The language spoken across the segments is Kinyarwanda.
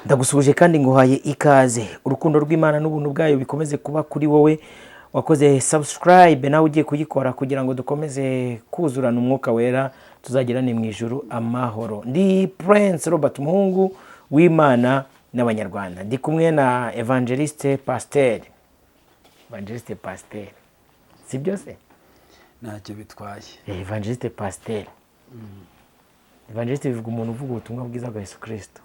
Ndagusuhuje kandi nguhaye ikaze. Urukundo rw'Imana n'ubuntu bwayo bikomeze kuba kuri wowe wakoze subscribe, nawe ugiye kuyikora, kugira ngo dukomeze kuzurana Umwuka Wera, tuzagerane mu ijuru amahoro. Ndi Prince Robert, umuhungu w'Imana n'Abanyarwanda. Ndi kumwe na Evangeliste Pasteur. Evangeliste Pasteur, si byo se? Ntacyo bitwaye. Evangeliste Pasteur. Evangeliste bivuga umuntu uvuga ubutumwa bwiza bwa Yesu Kirisito.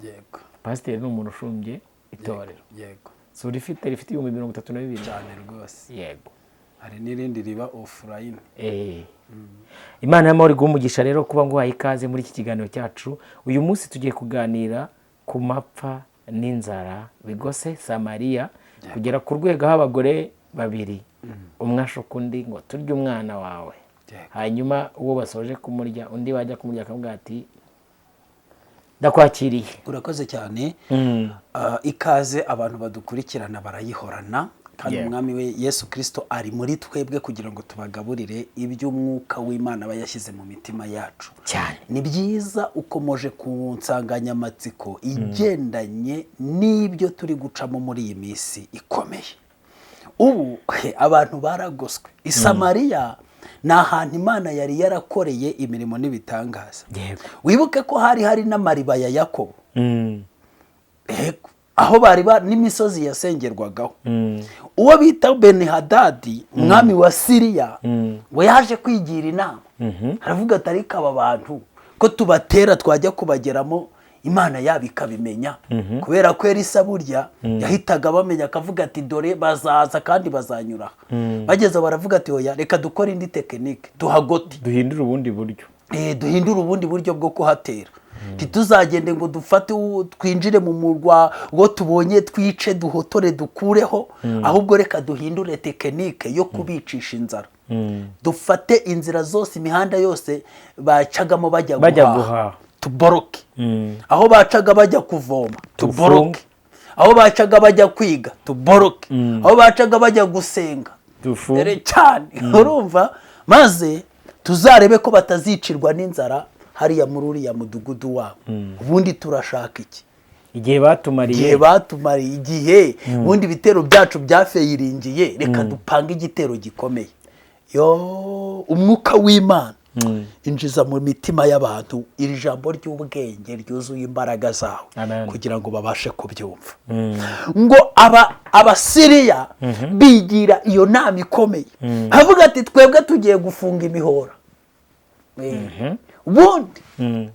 Pasiteri ni umuntu ushumbye itorero. Si urifite rifite 32,000? Cyane rwose. Hari n'irindi riba offline. Imana y'amahoro iguhe umugisha. Rero kuba nguhaye ikaze muri iki kiganiro cyacu uyu munsi, tugiye kuganira ku mapfa n'inzara bigose Samariya, kugera ku rwego aho abagore babiri, umwe ashuka undi ngo: "Turye umwana wawe." Hanyuma uwo basoje kumurya, undi wajya kumurya akavuga ati: "Ndakwakiriye." Urakoze cyane. Ikaze abantu badukurikirana barayihorana, kandi Umwami we Yesu Kirisito ari muri twebwe kugira ngo tubagaburire iby'Umwuka w'Imana aba yashyize mu mitima yacu. Ni byiza, ukomoje ku nsanganyamatsiko igendanye n'ibyo turi gucamo muri iyi minsi ikomeye. Ubu abantu baragoswe. I Samariya ni ahantu Imana yari yarakoreye imirimo n'ibitangaza. Wibuke ko hari n'amariba ya Yakobo. Yego. Aho bari n'imisozi yasengerwagaho. Uwo bita Benihadadi, umwami wa Siriya, ngo yaje kwigira inama, aravuga ati: "Ariko aba bantu ko tubatera, twajya kubageramo Imana yabo ikabimenya?" Kubera ko Elisa burya yahitaga bamenya, akavuga ati: "Dore bazaza kandi bazanyura aha." Bageze, baravuga ati: "Oya, reka dukore indi technique, tuhagote." Duhindure ubundi buryo. Duhindure ubundi buryo bwo kuhatera. Ntituzagende ngo dufate twinjire mu murwa ngo tubonye twice, duhotore, dukureho. Ahubwo reka duhindure technique yo kubicisha inzara, dufate inzira zose, imihanda yose bacagamo bajya bajya guhaha, guhaha. Tuboroke. Aho bacaga bajya kuvoma, tufunge. Tuboroke. Aho bacaga bajya kwiga, tuboroke. Aho bacaga bajya gusenga, dufunge. Dore cyane, urumva, maze tuzarebe ko batazicirwa n'inzara hariya muri uriya mudugudu wabo. Ubundi turashaka iki? Igihe batumariye. Igihe batumariye, igihe ubundi ibitero byacu byafeyiringiye, reka dupange igitero gikomeye. Yo, Umwuka w'Imana, injiza mu mitima y'abantu iri jambo ry'ubwenge ryuzuye imbaraga zawe, Amen. kugira ngo babashe kubyumva. Ngo aba Abasiriya bigira iyo nama ikomeye, avuga ati: "Twebwe tugiye gufunga imihora." Ubundi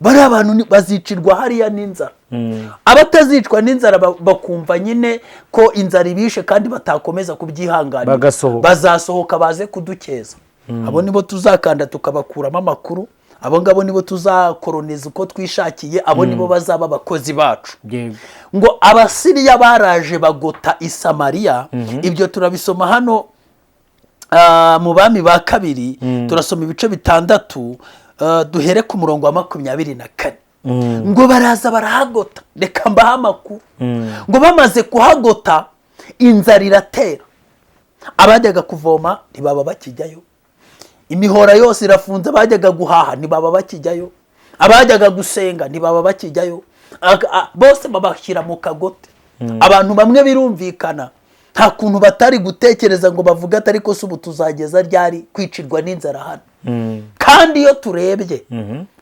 bariya bantu bazicirwa hariya n'inzara. Abatazicwa n'inzara bakumva nyine ko inzara ibishe kandi batakomeza kubyihanganira, bagasohoka. Bazasohoka baze kudukeza. Abo nibo tuzakanda tukabakuramo amakuru, abo ngabo nibo tuzakoroniza uko twishakiye, abo nibo bazaba abakozi bacu. Ngo Abasiriya baraje bagota i Samariya. Ibyo turabisoma hano mu Bami ba Kabiri, turasoma ibice 6, duhere ku murongo wa 24. Ngo baraza barahagota. Reka mbahe amakuru. Ngo bamaze kuhagota, inzara iratera. Abajyaga kuvoma ntibaba bakijyayo, imihora yose irafunze. Abajyaga guhaha ntibaba bakijyayo, abajyaga gusenga ntibaba bakijyayo. Bose babashyira mu kagote. Abantu bamwe birumvikana, nta kuntu batari gutekereza ngo bavuge ati: "Ariko se ubu tuzageza ryari kwicirwa n'inzara hano?" Kandi iyo turebye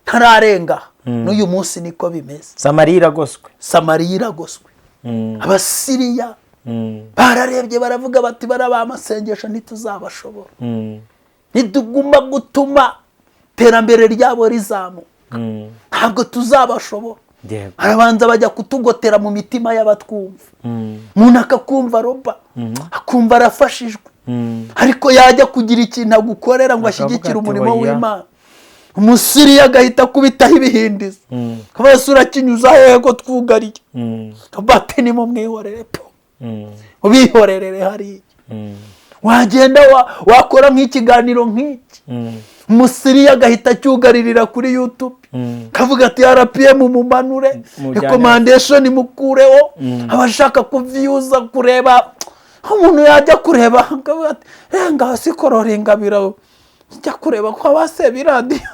ntararenga, n'uyu munsi niko bimeze. Samariya iragoswe. Samariya iragoswe. Abasiriya bararebye, baravuga bati: "Baraba amasengesho ntituzabashobora, nituguma gutuma iterambere ryabo rizamuka, ntabwo tuzabashobora." Barabanza bajya kutugotera mu mitima y'abatwumva. Umuntu akakumva roba, akumva arafashijwe, ariko yajya kugira ikintu agukorera ngo akavuga ashyigikire ati, umurimo "Oya." w'Imana, Umusiriya agahita akubitaho ibihindizo, kabese urakinyuza hehe ko twugariye? Bati: "Nimumwihorere po, ubihorerere hariya." Wagenda wakora nk'ikiganiro nk'iki, Umusiriya agahita acyugaririra kuri YouTube, kavuga ati: "RPM mumanure, mujyane recommendation mukureho." Abashaka kuviyuza, kureba, umuntu yajya kureba akavuga ati: "Renga hasi kororinga bira, njya kureba ko abaseba iradiyo."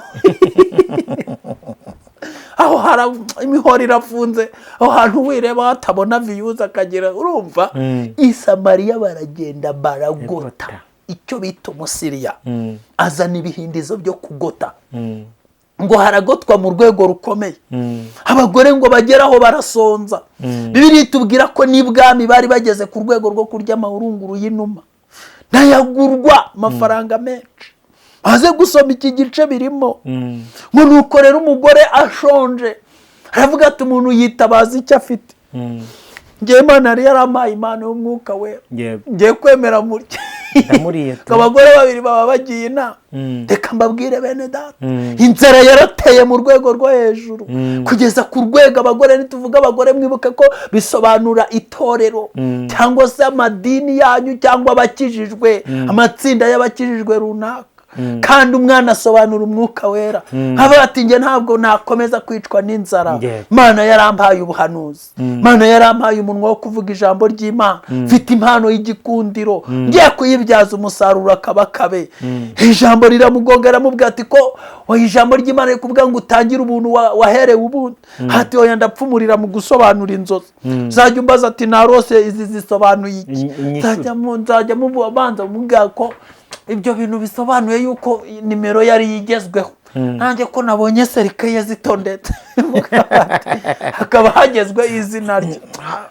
Aho hari imihoro irafunze, aho hantu wireba hatabona views akagira, urumva. I Samariya baragenda baragota. Baragota. Icyo bita Umusiriya azana ibihindizo byo kugota, ngo haragotwa mu rwego rukomeye. Abagore ngo bageraho barasonza. Bibiliya itubwira ko n'ibwami bari bageze ku rwego rwo kurya amahurunguru y'inuma, ntayagurwa amafaranga menshi. Maze gusoma iki gice, birimo ngo nuko rero umugore ashonje aravuga ati: "Umuntu yitabaza icyo afite." Ngewe Imana yari yarampaye impano y'umwuka we. Ngiye kwemera murya. Ndamuriye tu. Abagore babiri baba bagiye inama. Reka mbabwire, bene data, inzara yarateye mu rwego rwo hejuru, kugeza ku rwego abagore, nituvuga abagore mwibuke ko bisobanura itorero cyangwa se amadini yanyu cyangwa abakijijwe, amatsinda y'abakijijwe runaka. Kandi umwana asobanura Umwuka Wera. Nkaba ati: "Njye ntabwo nakomeza kwicwa n'inzara. Imana yarampaye ubuhanuzi, Imana yarampaye umunwa wo kuvuga ijambo ry'Imana, mfite impano y'igikundiro, ngiye kuyibyaza umusaruro." Akaba kabe ijambo riramugonga, aramubwira ati: "Ko oya, ijambo ry'Imana riri kuvuga ngo utangire ubuntu waherewe ubundi." Ati: "Oya, ndapfumurira mu gusobanura inzozi. Uzajya umbaza ati: 'Narose izi, zisobanuye iki?' Inyishu. Nzajya mubanza mubwira ko ibyo bintu bisobanuye yuko nimero yari igezweho, nanjye ko nabonye cercueil zitondetse mu kabati, hakaba hagezweho izina rye."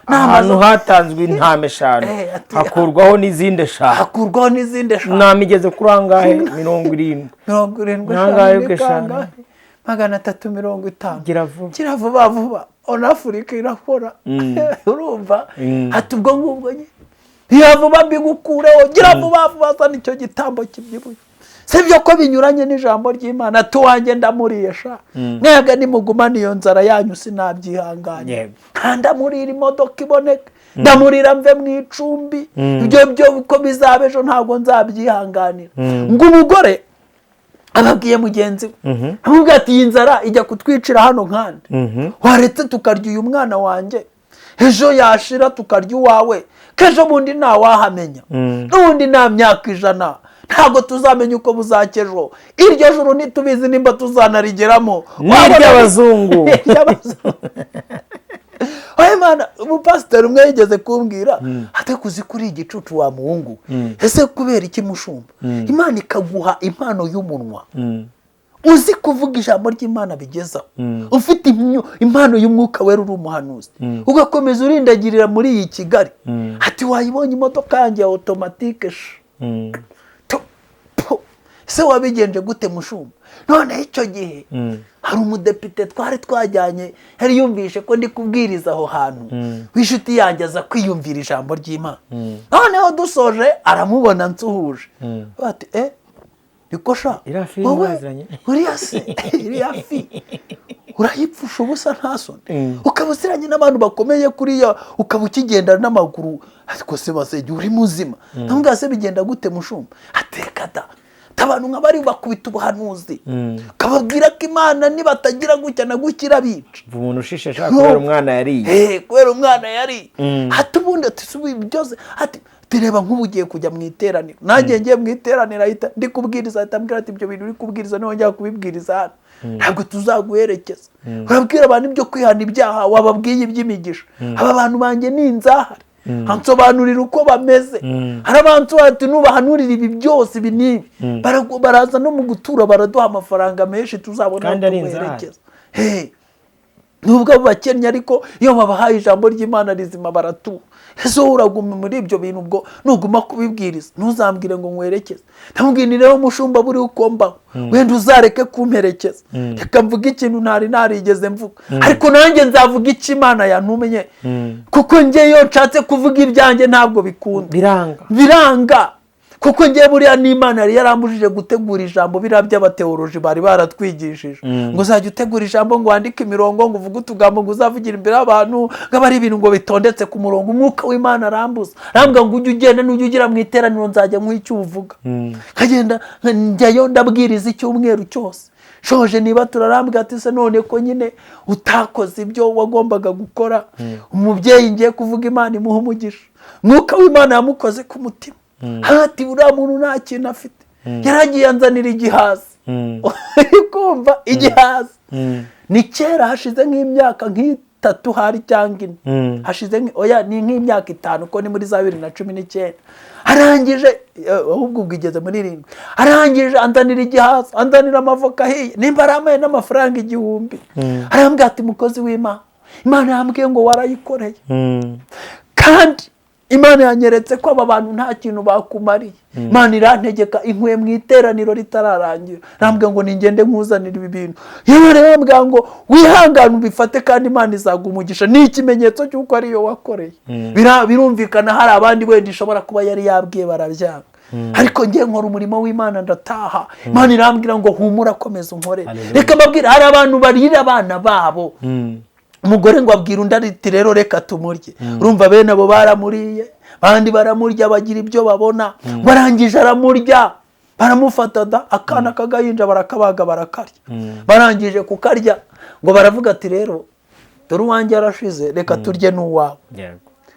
Ahantu hatanzwe intama eshanu, hakurwaho n'izindi eshanu. Hakurwaho n'izindi eshanu. Intama igeze kuri angahe? 70. 70. Nangahe? Eshanu ni Eshanu. kangahe? 350. Gira vuba. Gira vuba vuba, onafurika irakora, urumva. Ati: "Ubwo ngubwo nyine, gira vuba mbigukureho, gira vuba vuba, zana icyo gitambo kibyibushye." Si byo ko binyuranye n'ijambo ry'Imana? Tuwanjye ndamuriye sha, mwebwe nimugumane iyo nzara yanyu, sinabyihanganye. Nta ndamurira imodoka iboneka, ndamurira mve mu icumbi. Ibyo byo uko bizaba ejo ntabwo nzabyihanganira. Ngo umugore ababwiye mugenzi we, amubwira ati: "Iyi nzara ijya kutwicira hano nkande, waretse tukarya uyu mwana wanjye, ejo yashira tukarya uwawe, k'ejo bundi ntawahamenya, n'ubundi nta myaka 100, ntabwo tuzamenya uko buzacya ejo, iryo joro ntitubizi nimba tuzanarigeramo." N'iry'abazungu. Iry'abazungu. Oya Mana, umupasiteri umwe yigeze kumbwira ati: "Kuzi kuri igicucu wa muhungu, ese kubera iki mushumba Imana ikaguha impano y'umunwa, uzi kuvuga ijambo ry'Imana bigezaho, ufite impano y'Umwuka Wera, uri umuhanuzi, ugakomeza urindagirira muri iyi Kigali?" Ati: "Wayibonye imodoka yanjye ya automatique sha." Tu, pu. "Ese wabigenje gute, mushumba?" Noneho icyo gihe hari umudepite twari twajyanye, yari yumvishe ko ndi kubwiriza aho hantu, w'inshuti yanjye, aza kwiyumvira ijambo ry'Imana. Noneho dusoje aramubona nsuhuje, bati: "Eh, niko sha." Iriya fi Wowe, mwaziranye? Uriya se, iriya fi urayipfusha ubusa, nta soni, ukaba uziranye n'abantu bakomeye kuriya, ukaba ukigenda n'amaguru, ariko se basenge uri muzima?" Ndamubwira: "Se bigenda gute, mushumba?" Ateka da, abantu nka bari bakubita ubuhanuzi, ukababwira ko Imana nibatagira gutya na gutya irabica. Umuntu ushishe ashaka kubera umwana yariye. Kubera umwana yariye. Ati ubundi, ati si ubu byose, ati tureba nk'ubu ugiye kujya mu iteraniro, nanjye ngiye mu iteraniro, ahita ndi kubwiriza, ahita ambwira ati: "Ibyo bintu uri kubwiriza niwongera kubibwiriza hano ntabwo tuzaguherekeza. Urabwira abantu ibyo kwihana ibyaha, wababwiye iby'imigisha. Aba bantu banjye ni inzahare." Ansobanurira uko bameze. Hari abantu ati: "Nubahanurira ibi byose, ibi n'ibi, baraza no mu gutura baraduha amafaranga menshi, tuzabona Kandi aho ari inzahare. tuguherekeza." Hey, nubwo abo bakennye, ariko iyo babahaye ijambo ry'Imana rizima baratura. Ese wowe uraguma muri ibyo bintu? Ubwo nuguma kubibwiriza ntuzambwire ngo nkwerekeze. Ndamubwira nti: "Rero mushumba, buriya uko mbaho, wenda uzareke kumperekeza. Reka mvuge ikintu ntari narigeze mvuga, ariko nanjye nzavuga icyo Imana yantumye, kuko njye iyo nshatse kuvuga ibyanjye ntabwo bikunda." Biranga. Biranga, kuko ngewe buriya n'Imana yari yarambujije gutegura ijambo, biriya by'abateoloji bari baratwigishije ngo uzajya utegura ijambo, ngo wandike imirongo, ngo uvuge utugambo, ngo uzavugira imbere y'abantu, ngo abe ari ibintu ngo bitondetse ku murongo. Umwuka w'Imana arambuza, arambwira ngo ujye ugenda, nujya ugera mu iteraniro nzajya nkuha icyo uvuga. Nkagenda njyayo, ndabwiriza icyumweru cyose, shoje niba turarambwira ati: "Se none ko nyine utakoze ibyo wagombaga gukora?" Umubyeyi ngiye kuvuga, Imana imuha umugisha, Mwuka w'Imana yamukoze ku mutima, ati: "Uriya muntu nta kintu afite." Yaragiye anzanira igihaza. Uri kumva igihaza? Ni kera, hashize nk'imyaka nk'itatu hari cyangwa 4. Hashize oya, ni nk'imyaka 5, ko ni muri za 2019. Arangije, ahubwo ubwo igeze muri 7. Arangije anzanira igihaza, anzanira amavoka ahiye, nimba arampaye n'amafaranga 1000. Arambwira ati: "Mukozi w'Imana, Imana yambwiye ngo warayikoreye, kandi Imana yanyeretse ko aba bantu nta kintu bakumariye. Imana irantegeka, inkuye mu iteraniro ritararangira, arambwira ngo ningende nkuzanire ibi bintu. Yewe, rero ngo wihangane ubifate, kandi Imana izaguha umugisha. Ni ikimenyetso cy'uko ariyo wakoreye." Birumvikana hari abandi wenda ishobora kuba yari yabwiye barabyanga, ariko ngiye nkora umurimo w'Imana, ndataha, Imana irambwira ngo: "Humura, komeza unkorere." Hallelujah. Reka mbabwire, hari abantu barira abana babo. Umugore ngo abwira undi ati: "Rero reka tumurye." Urumva bene abo baramuriye, abandi baramurya, bagira ibyo babona. Barangije aramurya, baramufata da, akana k'agahinja barakabaga, barakarya. Barangije kukarya, ngo baravuga ati: "Rero dore uwanjye arashize, reka turye n'uwawe."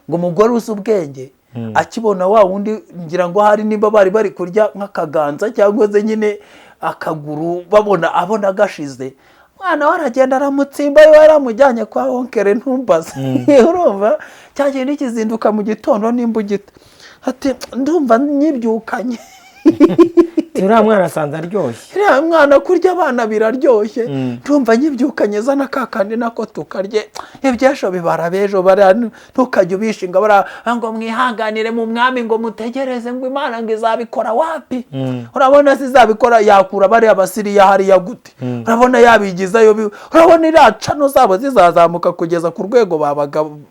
Ngo umugore uzi ubwenge akibona wa wundi, ngira ngo hari nimba bari bari kurya nk'akaganza cyangwa se nyine akaguru, babona abona gashize, umwana we aragenda aramutsimba, we yaramujyanye kwa oncle, ntumbaze. Urumva cya kintu kizinduka mu gitondo nimba ugita ati: "Ndumva nyibyukanye." Uriya mwana asanze aryoshye. Uriya mwana, kurya abana biraryoshye, ndumva nyibyukanye, zana ka kandi nako tukarye, iby'ejo bibara b'ejo. Bariya ntukajye ubishinga bariya ngo mwihanganire mu Mwami, ngo mutegereze, ngo Imana ngo izabikora. Wapi, urabona zizabikora? Yakura bariya Basiriya hariya gute? Urabona yabigizayo? Urabona iriya cano zabo zizazamuka kugeza ku rwego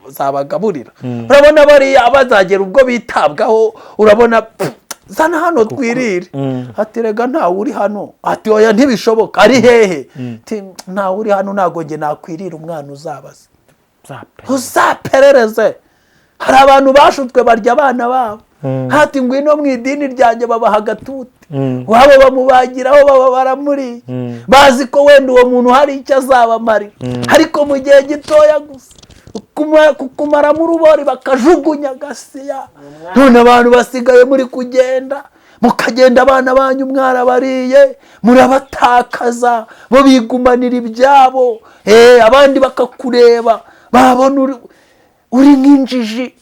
zabagaburira? Urabona bariya bazagera ubwo bitabwaho? Urabona pfu, zana hano twirire. Ati: "Rega ntawe uri hano." Ati: "Oya, ntibishoboka, ari hehe?" Ati: "Ntawe uri hano, ntabwo njye nakwirira umwana." Uzabaze, uzaperereze, hari abantu bashutswe barya abana babo. Hati: "Ngwino mu idini ryanjye," babaha agatuti, wabo bamubagiraho, baba baramuriye, bazi ko wenda uwo muntu hari icyo azabamarira, ariko mu gihe gitoya gusa kukumaramo urubori, bakajugunya agasiya. None abantu basigaye muri kugenda, mukagenda abana banyu mwarabariye, murabatakaza, bo bigumanira ibyabo. Abandi bakakureba, babona uri nk'injiji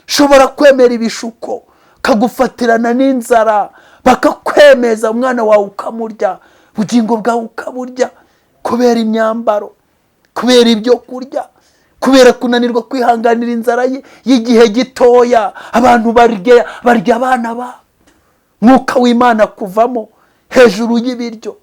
ushobora kwemera ibishuko, kagufatirana n'inzara, bakakwemeza, umwana wawe ukamurya, ubugingo bwawe ukaburya kubera imyambaro, kubera ibyo kurya, kubera kunanirwa kwihanganira inzara ye y'igihe gitoya. Abantu barya abana babo, Mwuka w'Imana kuvamo hejuru y'ibiryo,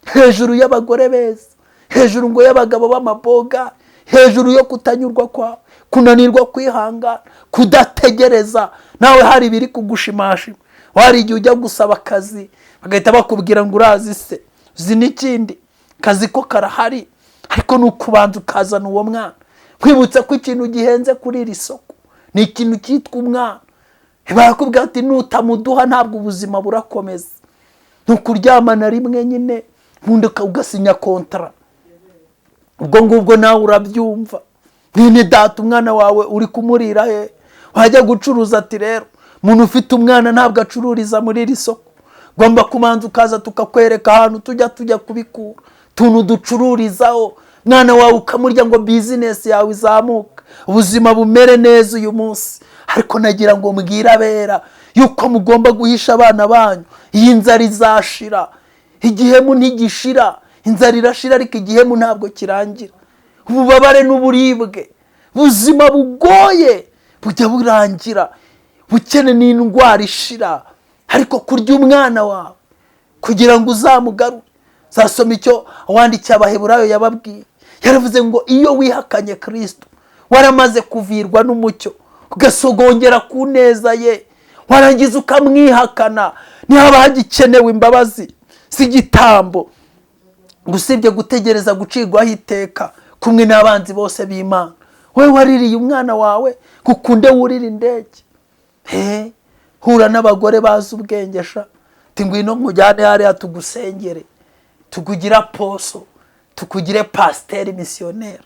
hejuru y'abagore beza, hejuru ngo y'abagabo b'amaboga, hejuru yo kutanyurwa kwawe, kunanirwa kwihangana, kudategereza. Nawe hari ibiri kugushimashima. Hari igihe ujya gusaba akazi, bagahita bakubwira ngo: "Urazi se, uzi n'ikindi kazi ko karahari, ariko ni ukubanza ukazana uwo mwana." Kwibutsa ko ikintu gihenze kuri iri soko ni ikintu cyitwa umwana. Barakubwira ati: "Nutamuduha ntabwo ubuzima burakomeza." Ni ukuryamana rimwe nyine, ubundi ugasinya kontara. Ubwo ngubwo nawe urabyumva, mwene data, umwana wawe uri kumurira he? Wajya gucuruza, ati: "Rero umuntu ufite umwana ntabwo acururiza muri iri soko, ugomba kubanza ukaza tukakwereka ahantu tujya kubikura utuntu ducururizaho." Mwana wawe ukamurya ngo business yawe izamuke, ubuzima bumere neza uyu munsi. Ariko nagira ngo mbwire abera yuko mugomba guhisha abana banyu. Iyi nzara izashira, igihemu ntigishira. Inzara irashira, ariko igihemu ntabwo kirangira. Ububabare n'uburibwe, ubuzima bugoye bujya burangira, bukene n'indwara ishira, ariko kurya umwana wawe kugira ngo uzamugarure. Zasoma icyo wandikiye Abaheburayo yababwiye. Yaravuze ngo iyo wihakanye Kirisito, waramaze kuvirwa n'umucyo, ugasogongera ku neza ye, warangiza ukamwihakana, ntihaba hagikenewe imbabazi z'igitambo, usibye gutegereza gucirwaho iteka kumwe n'abanzi bose b'Imana. Wowe waririye umwana wawe, gukunde wurire indege. He hura n'abagore bazi ubwenge sha, ati: "Ngwino nkujyane hariya tugusengere, tukugire apostle, tukugire pasiteri misiyoneri,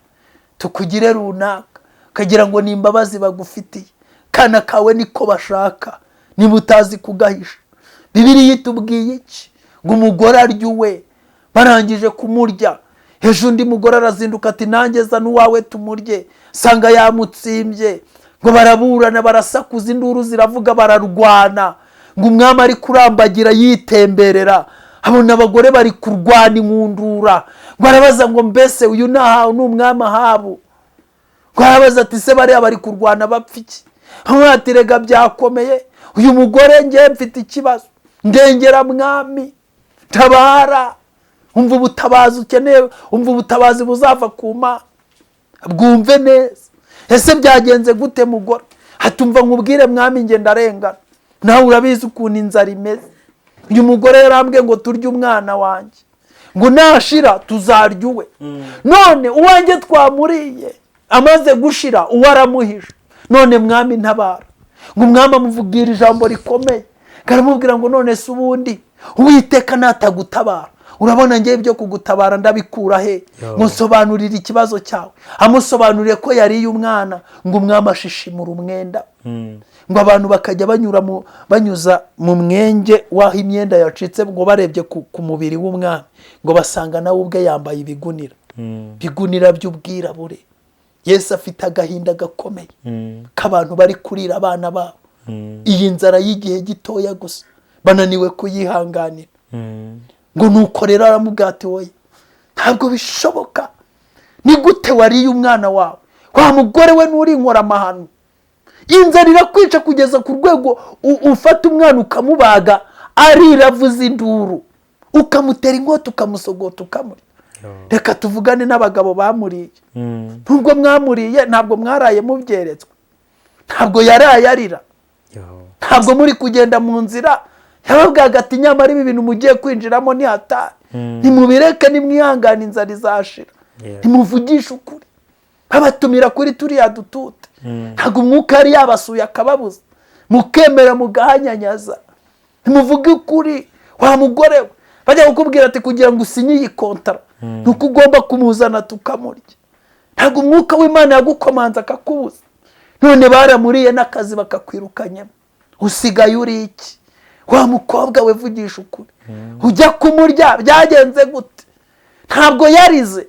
tukugire runaka." Ukagira ngo ni imbabazi bagufitiye. Kana kawe niko bashaka, niba utazi kugahisha. Bibiliya itubwiye iki? Ngo umugore arye uwe. Barangije kumurya, ejo undi mugore arazinduka ati nanjye zana uwawe tumurye, sanga yamutsimbye. Ngo baraburana, barasakuza, induru ziravuga, bararwana. Ngo umwami ari kurambagira yitemberera, abona abagore bari kurwana inkundura. Ngo arabaza ngo mbese uyu ni umwami Ahabu? Ngo arabaza ati se bariya bari kurwana bapfa iki? Ati rega byakomeye, uyu mugore ngewe mfite ikibazo, ndengera mwami, tabara. Umva ubutabazi ukeneye, umva ubutabazi buzava ku Mana, bwumve neza. Ese byagenze gute mugore? Hatumva nkubwire mwami, nge ndarengana, nawe urabizi ukuntu inzara imeze. Uyu mugore yarambwiye ngo turye umwana wanjye, ngo nashira tuzarya uwe. None uwanjye twamuriye, amaze gushira uwo aramuhisha. None mwami ntabara. Ngo umwami amubwira ijambo rikomeye, karamubwira ngo none se ubundi Uwiteka natagutabara, urabona ngewe ibyo kugutabara ndabikura he? Ngo nsobanurire ikibazo cyawe. Amusobanuriye ko yariye umwana, ngo umwami ashishimura umwenda, ngo abantu bakajya banyura banyuza mu mwenge w'aho imyenda yacitse, ngo barebye ku mubiri w'umwami, ngo basanga nawe ubwe yambaye ibigunira, ibigunira by'ubwirabure. Yesu afite agahinda gakomeye k'abantu bari kurira abana babo. Iyi nzara y'igihe gitoya gusa bananiwe kuyihanganira. Ngo nuko rero aramubwira ati wowe ntabwo bishoboka, ni gute wariye umwana wawe? Wa mugore we, nturi inkoramahano, inzara irakwica kugeza ku rwego ufata umwana ukamubaga arira avuza induru, ukamutera inkota, ukamusogota, ukamurya. Reka tuvugane n'abagabo bamuriye. Nubwo mwamuriye, ntabwo mwaraye mubyeretswe, ntabwo yaraye arira, ntabwo muri kugenda mu nzira yababwaga ati nyamara ibi bintu mugiye kwinjiramo ni hatari, nimubireke, nimwihangane, inzara izashira. Ntimuvugishe ukuri, babatumira kuri turiya dutute. Ntabwo umwuka yari yabasuye akababuza, mukemera mugahanyanyaza, ntimuvuge ukuri. Wa mugore we, bajya kukubwira ati kugira ngo usinye iyi kontara ni uko ugomba kumuzana tukamurya. Ntabwo umwuka w'Imana yagukomanza akakubuza. None baramuriye n'akazi bakakwirukanyemo, usigaye uri iki? Wa mukobwa we, vugisha ukuri, ujya kumurya byagenze gute? Ntabwo yarize,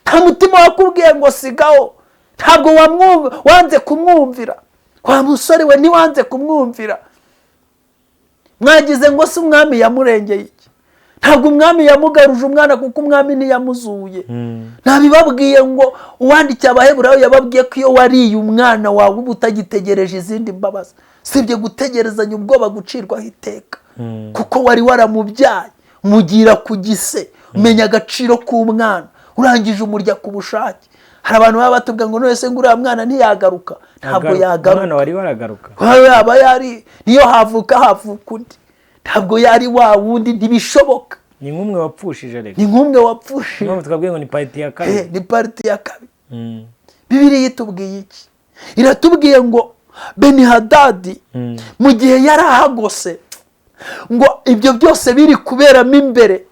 nta mutima wakubwiye ngo sigaho, ntabwo wanze kumwumvira. Wa musore we, ntiwanze kumwumvira. Mwagize ngo se umwami yamurengeye iki? Ntabwo umwami yamugaruje umwana, kuko umwami ntiyamuzuye. Ntabibabwiye ngo uwandikiye Abaheburayo yababwiye ko iyo wariye umwana wawe uba utagitegereje izindi mbabazi, sibye gutegerezanya ubwoba gucirwaho iteka, kuko wari waramubyaye, umugira ku gise, umenya agaciro k'umwana, urangije umurya ku bushake. Hari abantu baba batubwira ngo none se ngo uriya mwana ntiyagaruka? Ntabwo yagaruka. Umwana wari waragaruka. Yaba yari niyo havuka havuka undi, ntabwo yari wa wundi, ntibishoboka. Ni nk'umwe wapfushije reka. Ni nk'umwe wapfushije. Impamvu twabwiye ngo ni part ya kabiri. Ni part ya kabiri. Bibiliya itubwiye iki? Iratubwiye ngo Benihadadi mu gihe yari ahagose, ngo ibyo byose biri kuberamo imbere.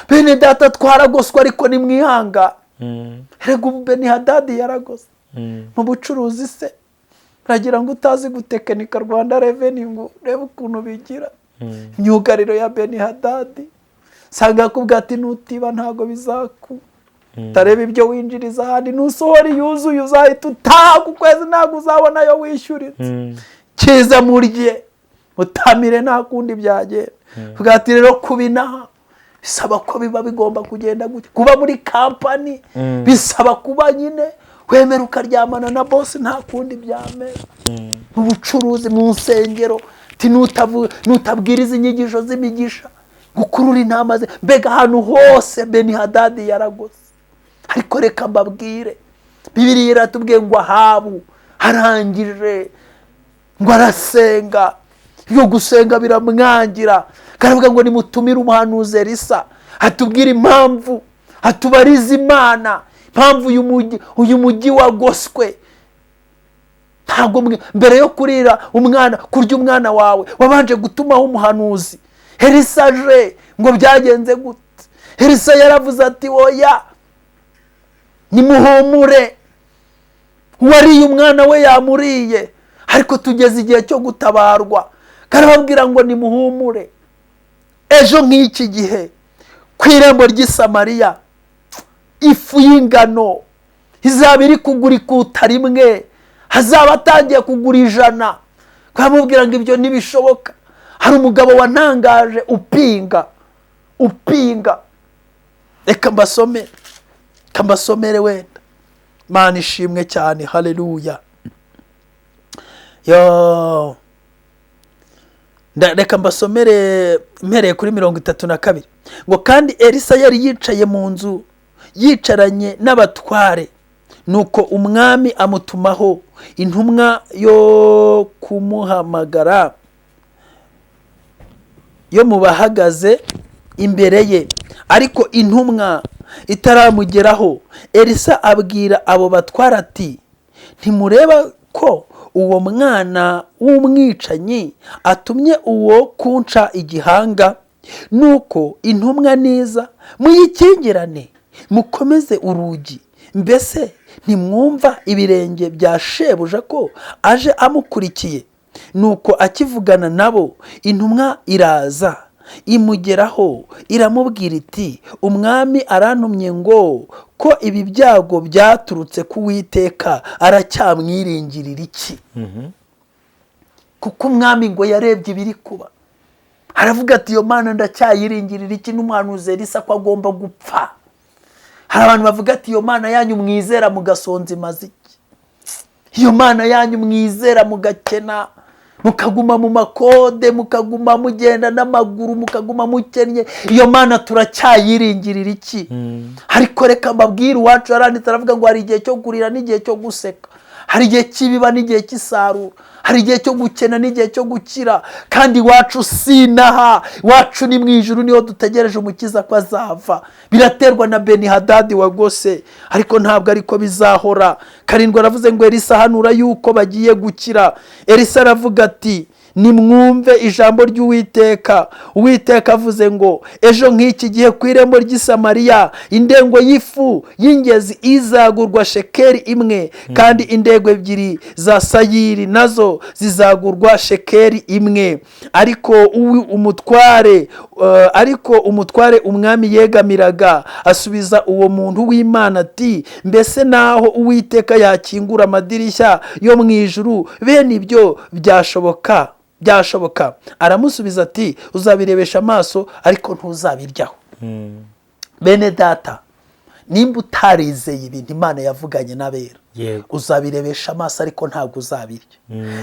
Bene data, twaragoswe, ariko nimwihangane. Rega ubu Benihadadi yaragose mu bucuruzi se, uragira ngo utazi gutekinika Rwanda Revenue, ngo urebe ukuntu bigira imyugariro ya Benihadadi, sanga yakubwira ati nutiba ntabwo bizaku utareba ibyo winjiriza ahandi, nusohora yuzuye uzahita utaha, ku kwezi ntabwo uzabona ayo wishyuritse. Kiza murye mutamire, nta kundi byagenda. Vuga ati rero kuba inaha bisaba ko biba bigomba kugenda gutya, kuba muri company bisaba kuba nyine wemera ukaryamana na boss, nta kundi byamera. Mu bucuruzi, mu nsengero, ati nutabwiriza inyigisho z'imigisha, gukurura intama ze, mbega ahantu hose Benihadadi yaragose. Ariko reka mbabwire, Bibiliya iratubwiye ngo Ahabu arangije ngo arasenga, iyo gusenga biramwangira, karavuga ngo nimutumire umuhanuzi Elisa atubwire impamvu, atubarize Imana impamvu uyu mujyi wagoswe. Ntabwo mbere yo kurira umwana, kurya umwana wawe, wabanje gutumaho umuhanuzi Elisa aje, ngo byagenze gute? Elisa yaravuze ati oya, nimuhumure, uwariye umwana we yamuriye, ariko tugeze igihe cyo gutabarwa. Karababwira ngo nimuhumure. Ejo nk'iki gihe ku irembo ry'i Samariya ifu y'ingano izaba iri kugura ikuta rimwe, hazaba atangiye kugura 100. Twamubwira ngo ibyo ntibishoboka. Hari umugabo wantangaje upinga, reka mbasome, mbasomere wenda. Mana ishimwe cyane, haleluya. Yo, reka mbasomere mpereye kuri 32, ngo kandi Elisa yari yicaye mu nzu yicaranye n'abatware, nuko umwami amutumaho intumwa yo kumuhamagara yo mu bahagaze imbere ye. Ariko intumwa itaramugeraho, Elisa abwira abo batwara ati: ntimureba ko uwo mwana w'umwicanyi atumye uwo kunca igihanga? Nuko intumwa niza muyikingirane, mukomeze urugi. Mbese ntimwumva ibirenge bya shebuja ko aje amukurikiye? Nuko akivugana nabo, intumwa iraza imugeraho, iramubwira iti: umwami arantumye ngo ko ibi byago byaturutse ku Uwiteka, aracyamwiringirira iki? Kuko umwami ngo yarebye ibiri kuba, aravuga ati: iyo Mana ndacyayiringirira iki, n'umuhanuzi Elisa ko agomba gupfa? Hari abantu bavuga ati: iyo Mana yanyu mwizera mugasonza imaze iki? Iyo Mana yanyu mwizera mugakena, mukaguma mu makode, mukaguma mugenda n'amaguru, mukaguma mukennye, iyo Mana turacyayiringirira iki? Ariko reka mbabwire, uwacu yaranditse aravuga ngo hari igihe cyo kurira n'igihe cyo guseka, hari igihe cy'ibiba n'igihe cy'isarura, hari igihe cyo gukena n'igihe cyo gukira. Kandi iwacu si inaha, iwacu ni mu ijuru, niho dutegereje umukiza ko azava. Biraterwa na Benihadadi wagose, ariko ntabwo ariko bizahora. 7 aravuze ngo Elisa ahanura yuko bagiye gukira. Elisa aravuga ati: nimwumve ijambo ry'Uwiteka. Uwiteka avuze ngo ejo nk'iki gihe ku irembo ry'i Samariya indengo y'ifu y'ingezi izagurwa shekeri 1, kandi indego 2 za sayiri nazo zizagurwa shekeri 1. Ariko umutware umwami yegamiraga asubiza uwo muntu w'Imana ati: mbese naho Uwiteka yakingura amadirishya yo mu ijuru, bene ibyo byashoboka? Byashoboka. Aramusubiza ati: uzabirebesha amaso ariko ntuzabiryaho. Bene data, nimba utarizeye ibintu Imana yavuganye n'abera, uzabirebesha amaso ariko ntabwo uzabirya.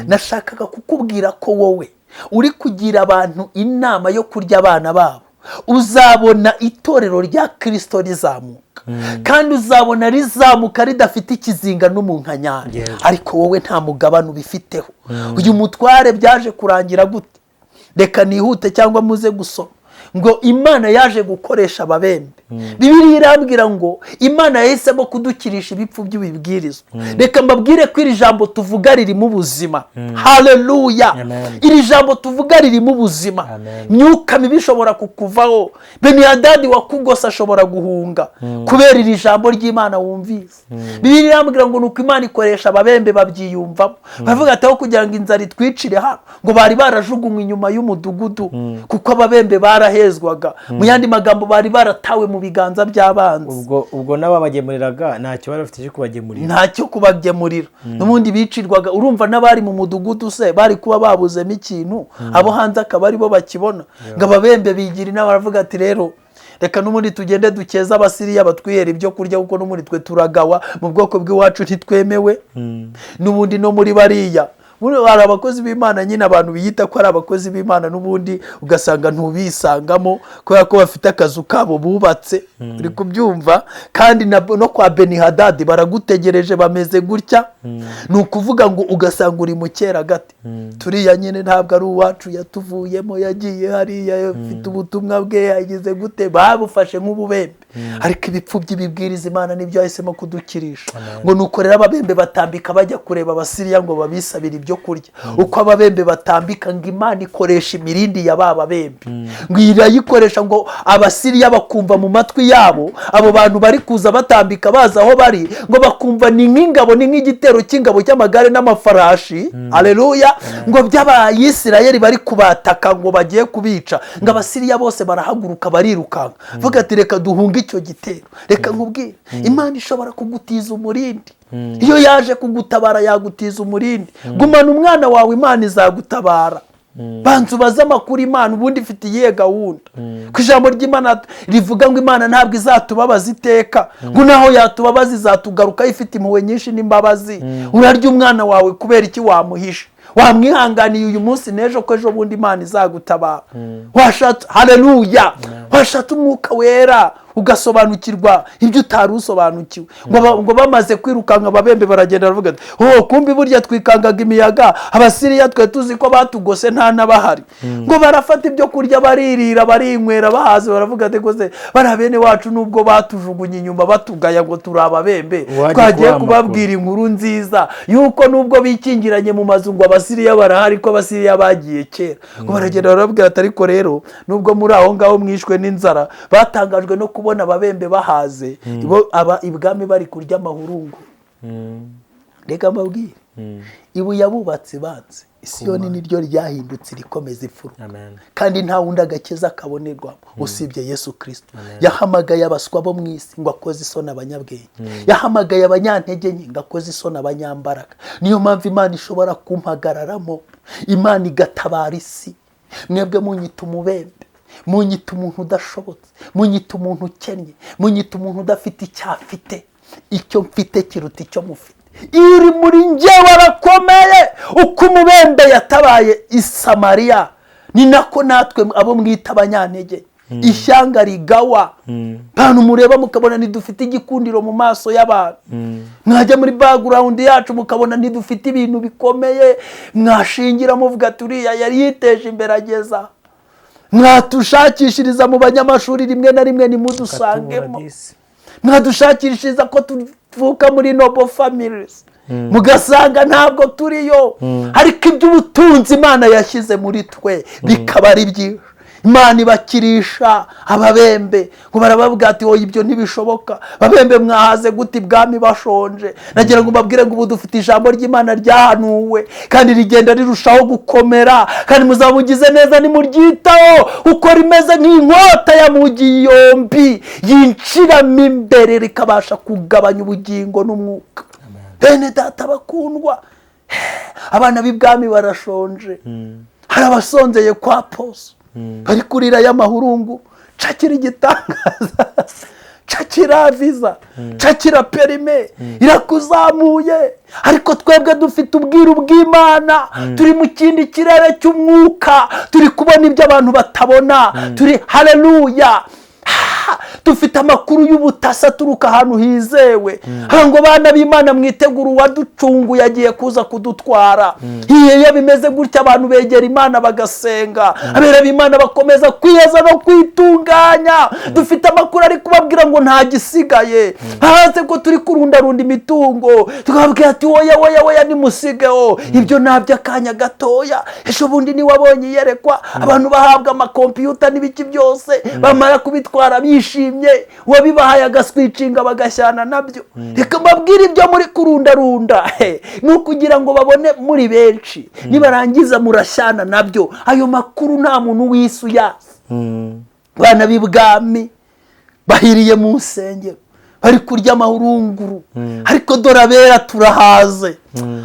Nashakaga kukubwira ko wowe uri kugira abantu inama yo kurya abana babo, uzabona itorero rya Kirisito rizamuka, kandi uzabona rizamuka ridafite ikizinga n'umunkanyari, ariko wowe nta mugabane ubifiteho. Uyu mutware byaje kurangira gute? Reka nihute cyangwa muze gusoma ngo Imana yaje gukoresha ababembe. Bibiliya irambwira ngo Imana yahisemo kudukirisha ibipfu by'ibibwirizwa. Reka mbabwire ko iri jambo tuvuga ririmo ubuzima. Haleluya! Iri jambo tuvuga ririmo ubuzima. Myuka mibi ishobora kukuvaho. Benihadadi wakugose ashobora guhunga kubera iri jambo ry'Imana wumvise. Bibiliya irambwira ngo nuko Imana ikoresha ababembe babyiyumvamo, bavuga ati aho kugira ngo inzara itwicire hano, ngo bari barajugunywe inyuma y'umudugudu, kuko ababembe barahezwaga. Mu yandi magambo, bari baratawe mu biganza by'abanzi. Ubwo n'ababagemuriraga ntacyo bari bafite cyo kubagemurira. Ntacyo kubagemurira, n'ubundi bicirwaga. Urumva n'abari mu mudugudu se bari kuba babuzemo ikintu, abo hanze akaba aribo bakibona? Ngo ababembe bigira inama, baravuga ati: rero reka n'ubundi tugende dukeze Abasiriya batwihera ibyo kurya, kuko n'ubundi twe turagawa mu bwoko bw'iwacu, ntitwemewe n'ubundi no muri bariya. Hari abakozi b'Imana nyine, abantu biyita ko ari abakozi b'Imana, n'ubundi ugasanga ntubisangamo kubera ko bafite akazu kabo bubatse. Uri kubyumva? Kandi no kwa Benihadadi baragutegereje, bameze gutya. Ni ukuvuga ngo ugasanga uri mu gati turiya nyine ntabwo ari uwacu, yatuvuyemo, yagiye hariya, afite ubutumwa bwe, yagize gute, babufashe nk'ububembe. Ariko ibipfu by'ibibwiriza Imana nibyo yahisemo kudukirisha. Ngo nuko rero ababembe batambika bajya kureba Abasiriya ngo babisabire ibyo kurya. Uko ababembe batambika, ngo Imana ikoresha imirindi ya ba babembe, ngo irayikoresha, ngo Abasiriya bakumva mu matwi yabo abo bantu bari kuza batambika baza aho bari, ngo bakumva ni nk'ingabo, ni nk'igitero cy'ingabo cy'amagare n'amafarashi, aleluya, ngo by'Abayisirayeli bari kubataka ngo bagiye kubica. Ngo Abasiriya bose barahaguruka barirukanka, vuga ati: "Reka duhunge icyo gitero." Reka nkubwire, Imana ishobora kugutiza umurindi. Iyo yaje kugutabara yagutiza umurindi. Gumana umwana wawe, Imana izagutabara. Banza ubaze amakuru Imana ubundi ifite iyihe gahunda. Ku ijambo ry'Imana rivuga ngo Imana ntabwo izatubabaza iteka, ngo naho yatubabaza izatugarukaho ifite impuhwe nyinshi n'imbabazi. Urarya umwana wawe kubera iki? Wamuhisha, wamwihanganiye uyu munsi n'ejo, ko ejo bundi Imana izagutabara. Washatse, haleluya, washatse Umwuka Wera ugasobanukirwa ibyo utari usobanukiwe. Ngo bamaze kwirukanka, ababembe baragenda baravuga ati: "Oh, kumbi burya twikangaga imiyaga, Abasiriya twe tuzi ko batugose nta n'abahari." Ngo barafata ibyo kurya baririra, barinywera, bahaze, baravuga ati: "Rwose bariya bene wacu, nubwo batujugunye inyuma batugaya ngo turi ababembe, Uwajya twagiye kubaha kubabwira inkuru nziza yuko nubwo bikingiranye mu mazu ngo Abasiriya barahari, ko Abasiriya bagiye kera." Ngo baragenda barababwira ati: "Ariko rero nubwo muri aho ngaho mwishwe n'inzara." Batangajwe no kubona ababembe bahaze, bo aba ibwami bari kurya amahurungu. Reka mbabwire, ibuye abubatsi banze Isiyoni niryo ryahindutse irikomeza imfuruka. Amen. Kandi nta wundi agakiza kabonerwamo usibye Yesu Kirisito. Yahamagaye abaswa bo mu isi ngo akoze isoni abanyabwenge, yahamagaye abanyantege nke ngo akoze isoni abanyambaraga. Niyo mpamvu Imana ishobora kumpagararamo, Imana igatabara isi. Mwebwe munyita umubembe, munyita umuntu udashobotse, munyita umuntu ukennye, munyita umuntu udafite icyo afite, icyo mfite kiruta icyo mufite. Iri muri njyewe arakomeye. Uko umubembe yatabaye i Samariya, ni nako natwe abo mwita abanyantege, ishyanga rigawa, bantu mureba mukabona ntidufite igikundiro mu maso y'abantu, mwajya muri background yacu mukabona ntidufite ibintu bikomeye mwashingira muvuga ati: "Uriya yari yiteje imbere ageza." Mwatushakishiriza mu banyamashuri, rimwe na rimwe ntimudusangemo. Ukatubura disi. Mwadushakishiriza ko tuvuka muri noble families, mugasanga ntabwo turiyo. Ariko iby'ubutunzi Imana yashyize muri twe bikaba ari byinshi. Imana ibakirisha ababembe. Ngo barababwira ati: "Oya, ibyo ntibishoboka. Babembe mwahaze gute ibwami bashonje?" Nagira ngo mbabwire ngo ubu dufite ijambo ry'Imana ryahanuwe kandi rigenda rirushaho gukomera, kandi muzaba mugize neza nimuryitaho, kuko rimeze nk'inkota ya mugi yombi, yinjiramo imbere rikabasha kugabanya ubugingo n'umwuka. Bene data bakundwa, abana b'ibwami barashonje. Hari abasonzeye kwa poso bari kurira y'amahurungu. Cakira igitangaza, cakira viza, cakira permis, irakuzamuye. Ariko twebwe dufite ubwiru bw'Imana, turi mu kindi kirere cy'umwuka, turi kubona ibyo abantu batabona. Turi, haleluya, dufite amakuru y'ubutasi aturuka ahantu hizewe. Hano ngo: "Bana b'Imana, mwitegura, uwaducunguye agiye kuza kudutwara." Iyo bimeze gutya, abantu begera Imana bagasenga, abera b'Imana bakomeza kwiyeza no kwitunganya. Dufite amakuru ari kubabwira ngo nta gisigaye hanze, ko turi kurundarunda imitungo, tukababwira ati: "Woya, woya, woya, nimusigeho ibyo, nabyo akanya gatoya." Ejo bundi niwabonye iyerekwa, abantu bahabwa amakompiyuta n'ibiki byose, bamara kubitwara bishimye, uwabibahaye agaswicinga bagashyana nabyo. Reka mbabwire, ibyo muri kurundarunda ni ukugira ngo babone muri benshi, nibarangiza murashyana nabyo. Ayo makuru nta muntu w'isi uyazi. Bana b'ibwami bahiriye mu nsengero, bari kurya amahurunguru, ariko dore abera turahaze.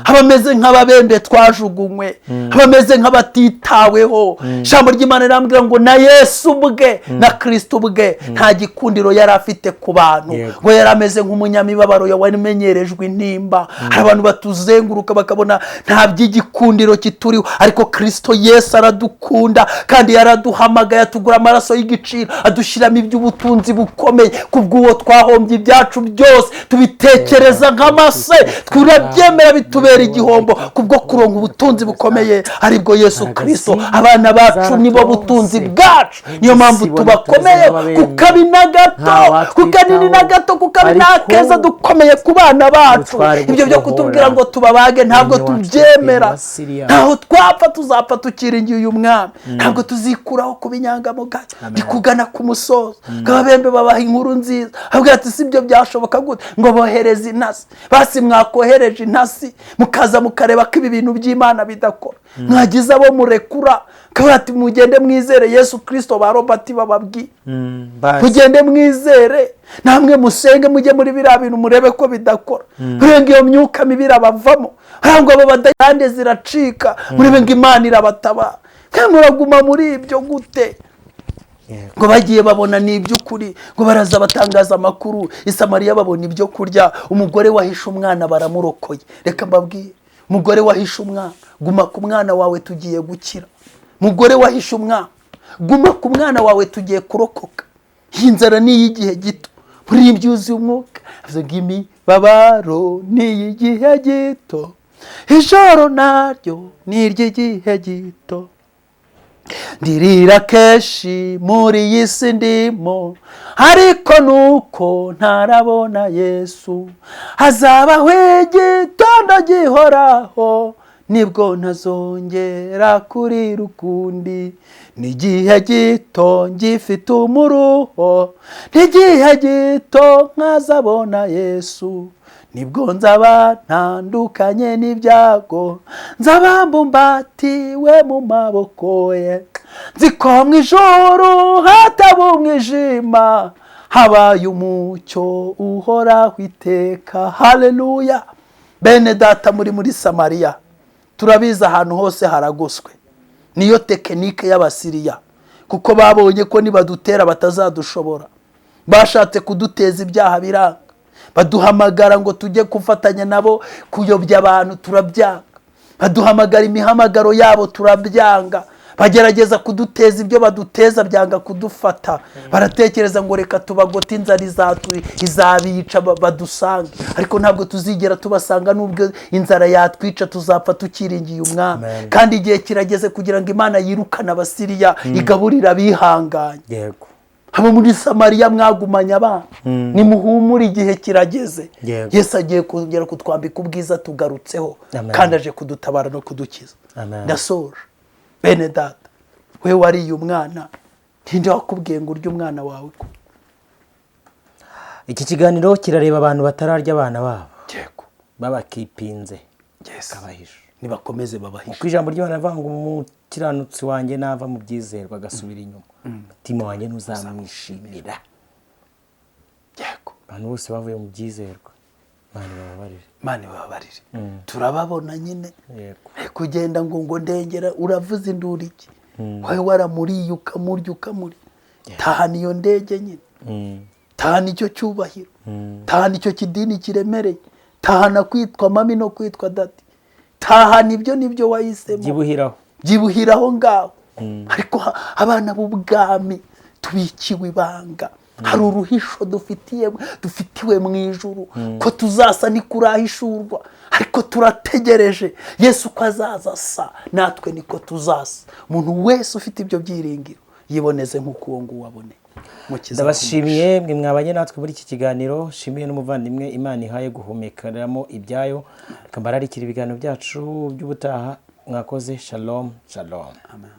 Abameze nk'ababembe twajugunywe, abameze nk'abatitaweho. Ijambo ry'Imana rirambwira ngo na Yesu ubwe, na Kirisito ubwe, nta gikundiro yari afite ku bantu. Ngo yari ameze nk'umunyamibabaro wamenyerejwe intimba. Hari abantu batuzenguruka bakabona nta by'igikundiro kituriho, ariko Kirisito Yesu aradukunda kandi yaraduhamagaye, atugura amaraso y'igiciro, adushyiramo iby'ubutunzi bukomeye. Kubw'uwo twahombye ibyacu byose, tubitekereza nk'amase, turabyemera. bitubera igihombo kubwo kuronka ubutunzi bukomeye aribwo Yesu Kristo. Abana bacu nibo butunzi bwacu, niyo mpamvu tubakomeye ku kabi na gato, ku kanini na gato, ku kabi n'akeza, dukomeye ku bana bacu. Ibyo byo kutubwira ngo tubabage ntabwo tubyemera. Ntaho twapfa, tuzapfa tukiringiye uyu mwami, ntabwo tuzikuraho kuba inyangamugayo. Ndi kugana ku musozo. Ababembe babaha inkuru nziza, abwira ati si ibyo byashoboka gute ngo bohereze intasi? Basi mwakohereje intasi mukaza mukareba ko ibi bintu by'Imana bidakora, mwagize abo murekura, kavuga ati mugende mwizere Yesu Kristo. Ba Robert bababwiye, mugende mwizere, namwe musenge, mujye muri biriya bintu murebe ko bidakora, murebe ngo iyo myuka mibi irabavamo, ngo abo badayande ziracika, murebe ngo Imana irabatabara. Kandi muraguma muri ibyo gute? Ngo bagiye babona ni iby'ukuri, ngo baraza batangaza amakuru i Samariya, babona ibyo kurya. Umugore wahishe umwana baramurokoye. Reka mbabwire, umugore wahishe umwana, guma ku mwana wawe, tugiye gukira. Mugore wahishe umwana, guma ku mwana wawe, tugiye kurokoka. Iyi nzara ni iy'igihe gito. Muri byuzuye umwuka avuze ngo imibabaro ni iy'igihe gito, ijoro naryo ni iry'igihe gito, ndirira kenshi muri iyi si ndimo, ariko nuko ntarabona Yesu. Hazabaho igitondo gihoraho, nibwo ntazongera kurira ukundi. N'igihe gito ngifite umuruho, n'igihe gito nkazabona Yesu, nibwo nzaba ntandukanye n'ibyago, nzaba mbumbatiwe mu maboko ye. Nzi ko mu ijuru hataba umwijima, habaye umucyo uhoraho iteka. Haleluya! Bene data muri Samariya, turabizi ahantu hose haragoswe. Niyo tekinike y'Abasiriya, kuko babonye ko nibadutera batazadushobora. Bashatse kuduteza ibyaha biranga, baduhamagara ngo tujye gufatanya nabo kuyobya abantu, turabyanga. Baduhamagara imihamagaro yabo, turabyanga. Bagerageza kuduteza ibyo baduteza, byanga kudufata. Baratekereza ngo reka tubagote, inzara izabica badusange, ariko ntabwo tuzigera tubasanga. Nubwo inzara yatwica, tuzapfa tukiringiye umwami. Kandi igihe kirageze kugira ngo Imana yirukane Abasiriya, igaburire abihanganye. Abo muri Samariya mwagumanye abana, nimuhumure, igihe kirageze. Yesu agiye kongera kutwambika ubwiza, tugarutseho, kandi aje kudutabara no kudukiza. Ndasoje. Bene data, we wariye umwana, ntinde wakubwiye ngo urye umwana wawe ko? Iki kiganiro kirareba abantu batararya abana babo, babakipinze, kabahisha. Nibakomeze babahishe. Kuko ijambo ry'Imana rivuga ngo umukiranutsi wanjye nava mu byizerwa agasubira inyuma, umutima wanjye ntuzamwishimira. Abantu bose bavuye mu byizerwa, Imana ibababarire. Imana ibababarire, turababona nyine. Kugenda ngo ndengera, uravuza induru iki? Wowe waramuriye, ukamurya, ukamurya. Tahana iyo ndege nyine, tahana icyo cyubahiro, tahana icyo kidini kiremereye, tahana kwitwa mami no kwitwa daddy, tahana ibyo nibyo wahisemo. Byibuhiraho. Byibuhiraho ngaho. Ariko abana b'ubwami tubikiwe ibanga, hari uruhisho dufitiwe mu ijuru, ko tuzasa ntikurahishurwa, ariko turategereje Yesu ko azaza asa natwe niko tuzasa. Umuntu wese ufite ibyo byiringiro yiboneze nk'uko uwo nguwo aboneye. Mukiza. Ndabashimiye mwe mwabanye natwe muri iki kiganiro. Nshimiye n'umuvandimwe Imana ihaye guhumekeramo ibyayo. Reka mbararikira ibiganiro byacu by'ubutaha. Mwakoze. Shalom, shalom. Amen.